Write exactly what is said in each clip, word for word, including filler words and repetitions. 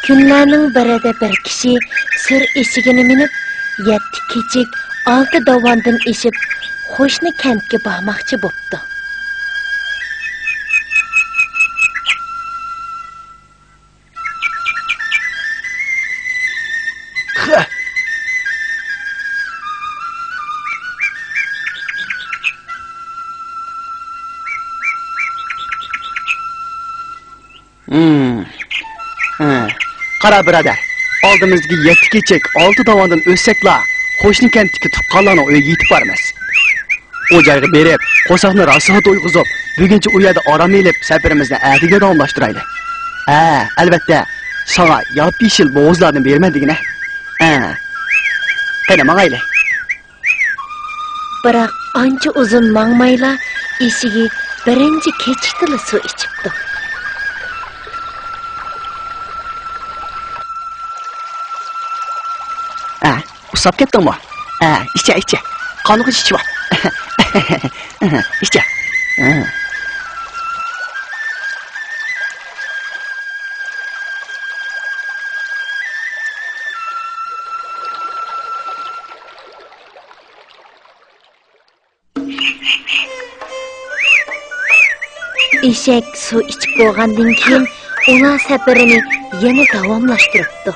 كۈنلەرنىڭ بىرىدە بىر كىشى سۈر ئېشىكىنى مىنىپ، يەتتە كېچىك، ئالتە داۋاندىن ئېشىپ، قوشنا كەنتكە بارماقچى بوپتۇ. ھىم. ھە. قارا بۇرادەر، ئالدىمىزدىكى يەتتە كېچىك، ئالتە داۋاندىن ئۆتسەكلا، قوشنا كەنتتىكى تۇغقانلارنىڭ ئۆيىگە يېتىپ بارىمىز. ئۇ جايغا بېرىپ، قورساقنى راسا تويغۇزۇپ، بۈگۈنچە ئۇ يەردە ئارام ئېلىپ، سەپىرىمىزنى ئەتىگە داۋاملاشتۇرايلى. ھە، ئەلۋەتتە، ساڭا ياپيېشىل بوغۇزلاردىن بېرىمەن دېگىنە. ھە. قېنى، ماڭايلى. بىراق ئانچە ئۇزۇن ماڭمايلا، ئېشىكى بىرىنچى كېچىكتىلا سۇ ئىچىپتۇ. ئە، ئۇسساپ كەتتىڭمۇ؟ ئە، ئىچە، ئىچە. قانغۇچ ئىچىۋال. ئىچە. ئە. ئېشەك سۇ ئىچىپ بولغاندىن كېيىن، ئۇلار سەپىرىنى يەنە داۋاملاشتۇرۇپتۇ.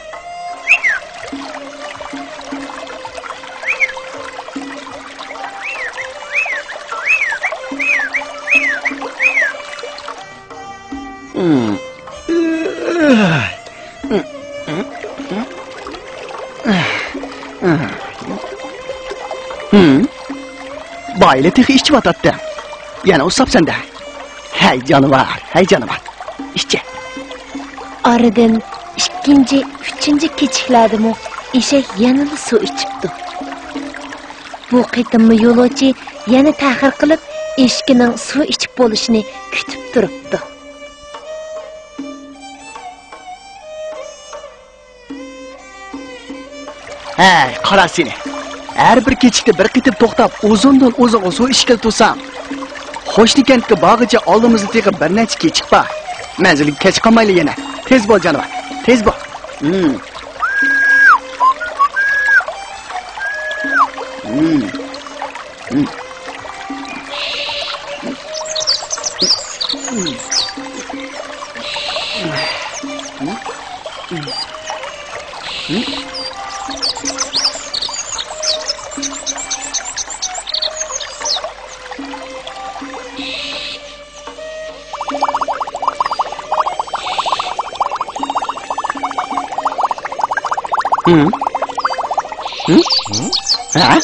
ھىم. بايىلا تېخى ئىچىۋاتاتتى. يەنە ئۇسساپسەن-دە. ھەي جانىۋار، ھەي جانىۋار. ئىچە. ئارىدىن ئىككىنچى، ئۈچىنچى كېچىكلەردىمۇ ئېشەك يەنىلا سۇ ئىچىپتۇ. بۇ قېتىممۇ يولۇچى يەنە تەخىر قىلىپ، ئېشىكىنىڭ سۇ ئىچىپ بولۇشىنى كۈتۈپ تۇرۇپتۇ. ھەي، قارا سېنى! ھەر بىر كېچىكتە بىر قېتىم توختاپ، ئۇزۇندىن ئۇزۇنغا سۇ ئىچكىلى تۇرساڭ، قوشنا كەنتكە بارغىچە ئالدىمىزدا تېخى بىر نەچچە كېچىك بار. مەنزىلگە كەچ قالمايلى يەنە. تېز بول، جانىۋار، تېز بول. ھىم. ھىم. ھىم. ھىم؟ ھىم؟ ھە؟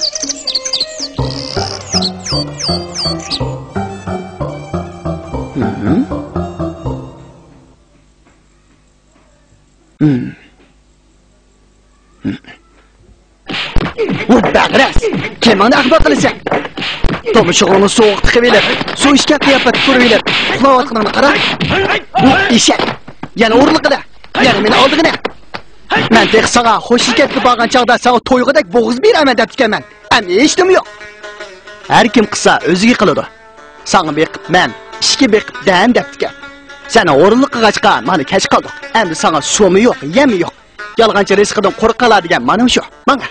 ھىم؟ ھىم. ۋۇ بەغرەس! كىمىڭنى ئەخمەق قىلىسەن؟ تۇمشۇغۇڭنى سوغۇق تىقىۋېلىپ، سۇ ئىچكەن قىياپەتتە تۇرۇۋېلىپ، ئۇخلاۋاتقىنىڭنى قارا. ۋۇ ئېشەك! يەنە ئورۇنلۇقىدا! يەنە مېنى ئالدىغىنە! مەن تېخى ساڭا خوش ئىكەنلىككە بارغان چاغدا ساڭا تويغۇدەك بوغۇز بېرەرمەن دەپتىكەنمەن. ئەمدى ھېچنېمە يوق. ھەر كىم قىلسا ئۆزىگە قىلىدۇ. ساڭا بېقىپ مەن، ئىشىككە بېقىپ دەن دەپتىكەن. سەن ھۇرۇنلۇق قىلغاچقا مانا كەچ قالدۇق. ئەمدى ساڭا سۇمۇ يوق، يەممۇ يوق. يالغانچى رىزقىدىن قورققانلار دېگەن مانا شۇ. ماڭا.